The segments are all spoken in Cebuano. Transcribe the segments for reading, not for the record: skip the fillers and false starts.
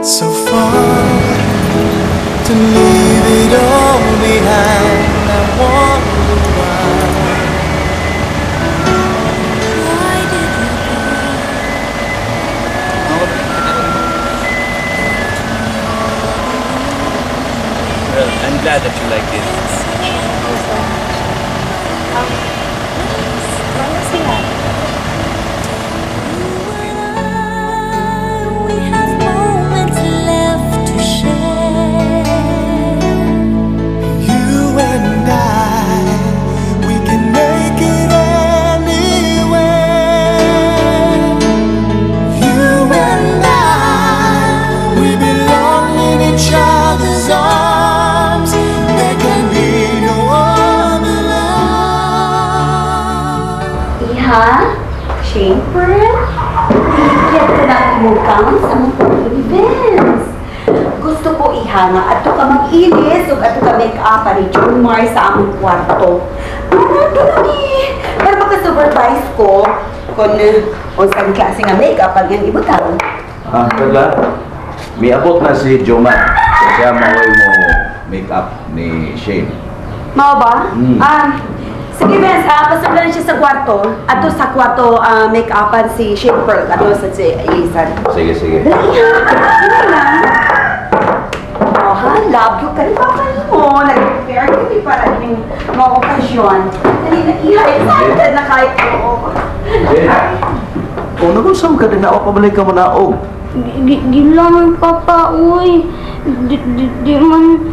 So far to leave it all behind. I wonder why. Why did you go? Well, I'm glad that you like it. Ano sila? You and I, we have moments left to share. You and I, we can make it anywhere. You and I, we belong in each other's arms. There can be no other love. Iha, Shane Pearl, bigyan ko na ang imong gown sa among kwarto ni Vince. Gusto ko, iha, nga adto ka mag-ilis ug adto ka make up ni Jomar sa among kwarto. Para doon ni para maka-supervise ko kung unsang klase nga make-up ang iyang ibutang. Ah, Perla, miabot na si Jomar. Siya mao'y mo make-up ni Shane. Mao ba? Mm. Ah, sige, Vince, pasablan siya sa kwarto. Adto sa kwarto make-upan si Shane Pearl. Adto sa si Ilisan. Sige, sige. Dali ha! Dali na! Oh, ha? Love you ka ni Papa mo. Nag-prepare kami para ining mga okasyon. Dali na, iha. Excited na kahit ko. Shane, kung nag-usam ka din, ako pabalik ka mo naog. Di lang, Papa, uy. Di man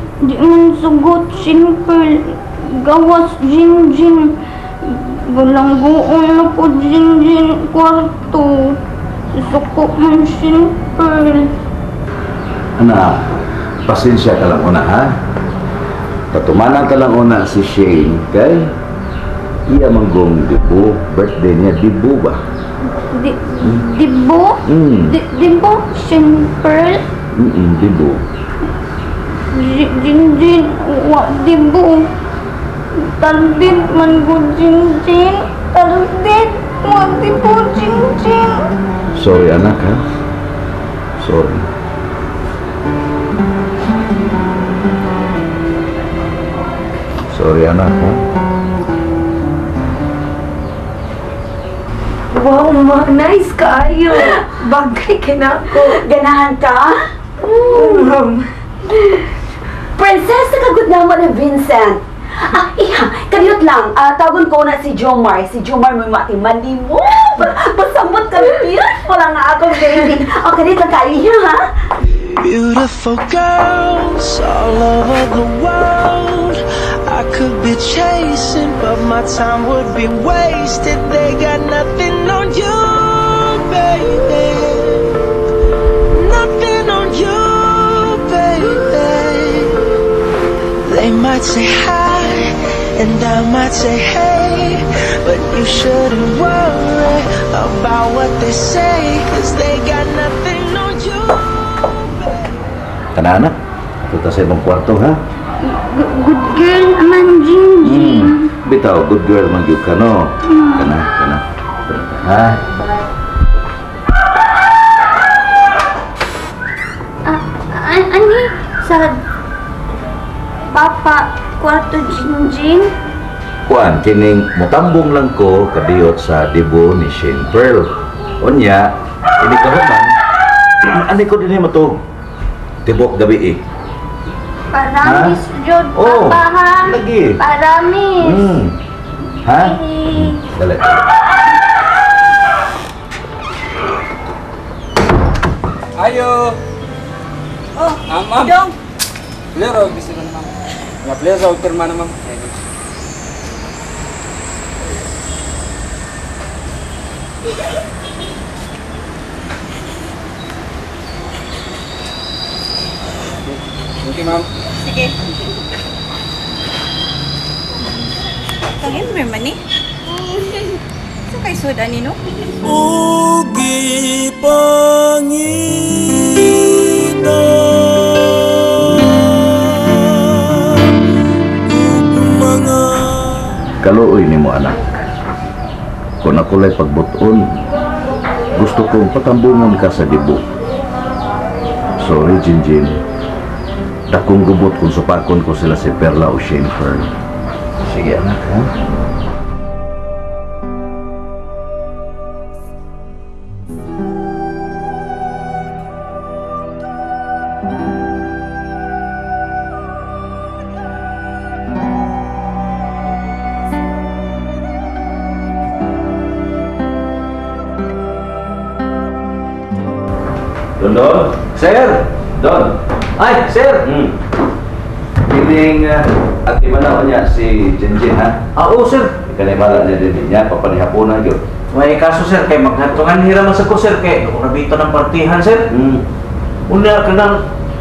sugot, simple. Gawas, Jin Jin. Bilangguon na ko, Jin Jin, kwarto. Suko man, simple. Anak, pasensya ka lang una, ha? Katumanan ta lang una si Shane kay iya manggong debut, birthday niya, debut ba? Di bo? Mm. Di bo, simple. Debut. Jin Jin, wa, debut. Talbid man ko, Jin Jin. Talbid, wa, debut, Jin Jin. Sorry, anak, ha? Sorry. Sorry, anak, ha? Wow, ma, nice kaayo. Bagay ka na ako. Ganahan ka? Ma'am. Prinsesa kagud naman ni Vincent. Ah, iha, kadiyot lang. Ah, tawagon ko na si Jomar. Si Jomar may matiman ni mo. Pasamot ka, beautiful ang akong baby. O, kadiyot lang kayo, iha, ha? Beautiful girls all over the world. I could be chasing, but my time would be wasted. They got nothing on you, baby. Nothing on you, baby. They might say hi, and I might say hey, but you shouldn't worry about what they say, 'cause they got nothing on you, baby. Kana, anak, punta sa imong kwarto, ha? Good girl man, Jin Jin. Bitaw, good girl man gyud ka, no? Kana, kana. Ha? Ani sa Papa kwarto, Jin Jin? Kuan, kining mutambong lang ko kadiyot sa debut ni Shane Pearl. Unya, ini ka human, ani ko dinhi matug tibok gabi eh. Paramis, jud, Oh, Papa, ha? lagi. Paramis. Ha? Eh, Dali. Ayo! Oh, Ah, ma'am. Dong. Lero, gusto ko na, ma'am. Nga, please, og pirma na, ma'am. Thank you, ma'am. Sige. Kangin mo man ni. Sa kay sud ani no? Ugi pangita mga Kaluoy nimo, anak. Kung ako lay pagbuton, gusto kong patambungon ka sa debut. So, ni Jinjin. Dakong gubot kung supakon ko sila si Perla o Shane Pearl. Sige anak, ha? Don, Don? Sir! Don! Ay, sir! Kining at imanaw niya si Jinjin, ha? Ah, oo, sir. Ikanimala niya din niya, papanihaponan yun. May kaso, sir, kay maghantungan hira man sa ko, sir, kay nakurabito ng partihan, sir. Una ka nang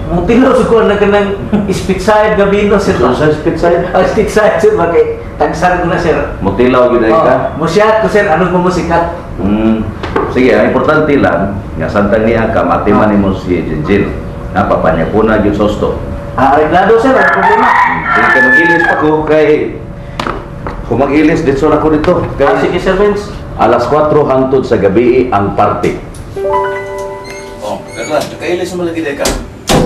mutilaw sa ko na ka nang spit side gabino, sir. So, sa spit side? Ah, spit side, sir, bakit tagsan ko na, sir. Mutilaw yun ay ka? Oh, musiyat ko, sir. Anong kumusikat? Sige, ang importante lang, nga santang niya ka, matiman mo si Jinjin. Ha, papanyapunan yun sosto. Ah, areglado, sir. Ang problema. Sige, kay mag-ilis pa ko, kay... Kung mag-ilis, dito na ko dito. Kay, Ah, sige, Sir Vince. Alas 4 hangtod sa gabi ang party. Oh, Perla, nakailis naman lagi ka.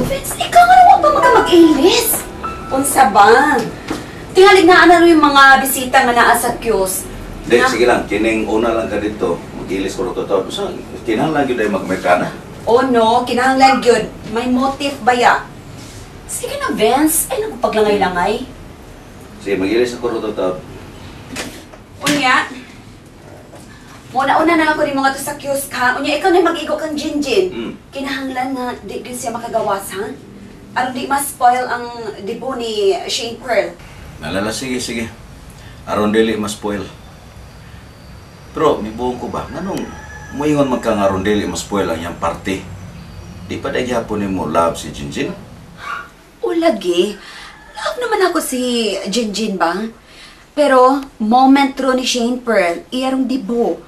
Vince, ikaw nga naman ba mag-ilis? Unsa ba? Tingalig na ano yung mga bisita nga naa sa kiosk. Hindi, sige lang. Kining una lang ka dito. Mag-ilis ko ito. Basta, kinahanglan yun ay mag-Amerikana. Oh no, kinahanglan gyud. May motive ba ya? Sige na, Vince. Ay, nagpaglangay-langay. Sige, mag-ilis ako ito. Unya, muna-una na lang ko rin mga to sa kiosk, ha? Unya, ikaw na mag-igo kang Jinjin. Kinahanglan na di gyud siya makagawas, ha? Aron di ma-spoil ang debut ni Shane Pearl. Nalala, sige, sige. Aron dili ma-spoil. Pero, may buong ko ba? Nganong muingon man ka nga aron dili ma-spoil ang iyang party? Di pa dahil hapon mo love si Jinjin? O lagi, love naman ako si Jinjin ba? Pero, moment ro ni Shane Pearl, iyarong debut.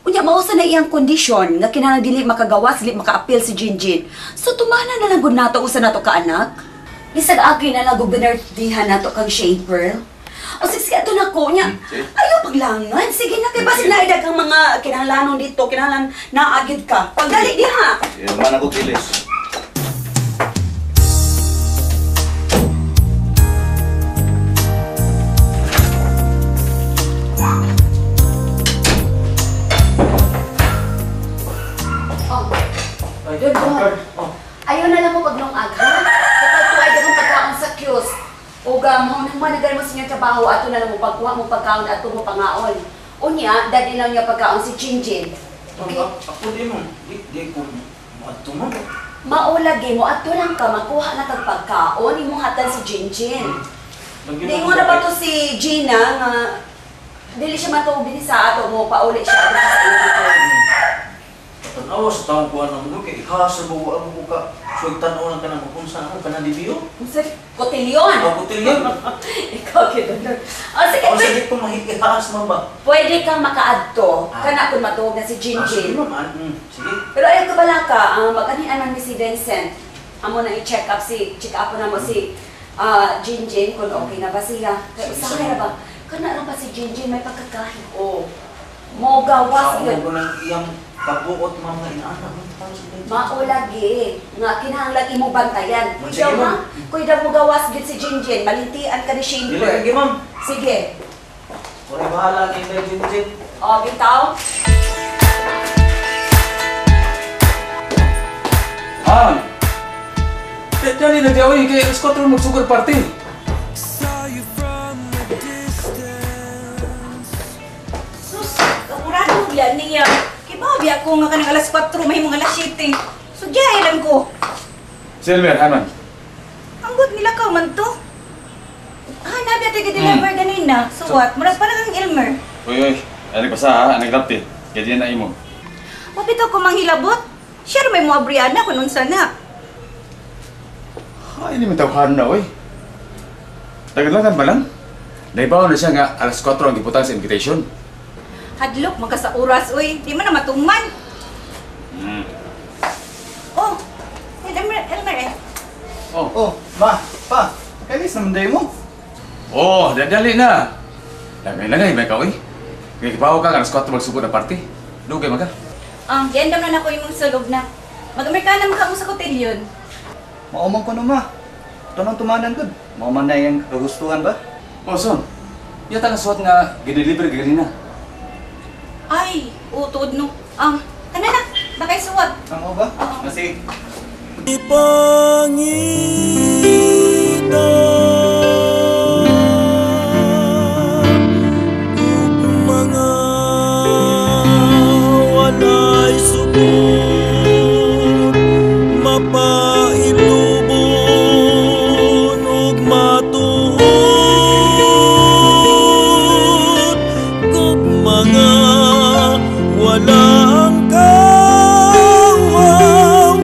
Unya, mausa na iyang kondisyon nga kinahanglan dili makagawas, dili maka-appeal si Jinjin. So, tumana na lang gud nato usa nato ka anak. Bisag agi na lang gubernardihan nato kang Shane Pearl. O sige, ato na ko niya. Ayaw paglangan. Sige na, kay basin na idag ang mga kinahanglanon dito, kinahanglan naagid ka. Pagdali diha. Sige, man ako kilis. Oh. Ayaw na lang mo paglungag, ha? Kapag tuway dagang pagkaon sa kiosk, o mo nang managal mo sa inyong trabaho, ato na lang mo pagkuha mo pagkaon, ato mo pangaon. Unya, dali lang niya pagkaon si Jinjin. Okay? Ako di mo. Di ko maadto mo. Maulagi mo, ato lang ka, makuha na kag pagkaon, imong hatan si Jinjin. Di mo na ba to si Gina nga dili siya matuog din sa ato mo, pauli siya ato sa inyo. Tanaw sa taong kuha ng mundo, kay ikasa ba wa mo ka suwag tanaw lang ka na mapunsa ako ka na dibiyo? Unsa? Kotilyon! Oh, kotilyon! Ikaw, Kidonor. Oh, sige, O, sige ko mahikihaas man ba? Pwede kang makaadto. Kana kung matuog na si Jinjin. Sige, ma'am. Sige. Pero ayaw ka bala ka, mag-anian man mi si Vincent. Amo na i-check up si, check up na mo si Jinjin kung okay na ba siya. Kaya usahay na ba? Kana lang pa si Jinjin may pagkakahi. Oh. Mo gawas Sa yun. ko ng iyang kabuot mga inaanak. Maulagi nga kinahanglan imo bantayan. Sige, Kuya ma'am. ma, kuya mo gawas gid si Jinjin, malintian ka ni Shane Dili Pearl. lagi, ma'am. Sige. Wala bahala kay Jinjin. O, bitaw. Ah. Dali na diya, oy, kay alas 4 magsugar party. Sus, kapurado biya niya. Kibaw biya ko nga kanang alas 4, may mga alas 7. So, diya lang ko. Silver, haman. Ambot nila ka man to. Ah, nabi ito deliver ganina. So what? Murag para kang Elmer. Uy, uy, ano pa sa ha? Anong lapti? Kaya diyan na imo. Wapito ko manghilabot. Share may mo Brianna kung unsa na. Ay, hindi mo tawhan na, uy. Daglagan ba lang? Naibaw na siya nga alas 4 ang gibutan sa invitation. Hadlok man ka sa oras, uy. Di man na matuman. Oh, Elmer, Elmer eh. Oh. Oh, ma, pa, kailis naman day mo. Oh, dadali na. Langay-langay, may ka, uy. Kaya kibaw ka, alas 4 magsugod ang party. Dugay man ka. Ah, giandam na nako imong sulog na. Mag-Amerikana man ka mo sa kotelyon. Mao man ko no, ma. Tanong tumanan gud. Mao man na iyang kagustuhan ba? Oh, son. Yata nga suwat nga gideliver ganina. Ay, utod no. Kana na, bakay suwat. Tama ba? Kasi Ipangiti.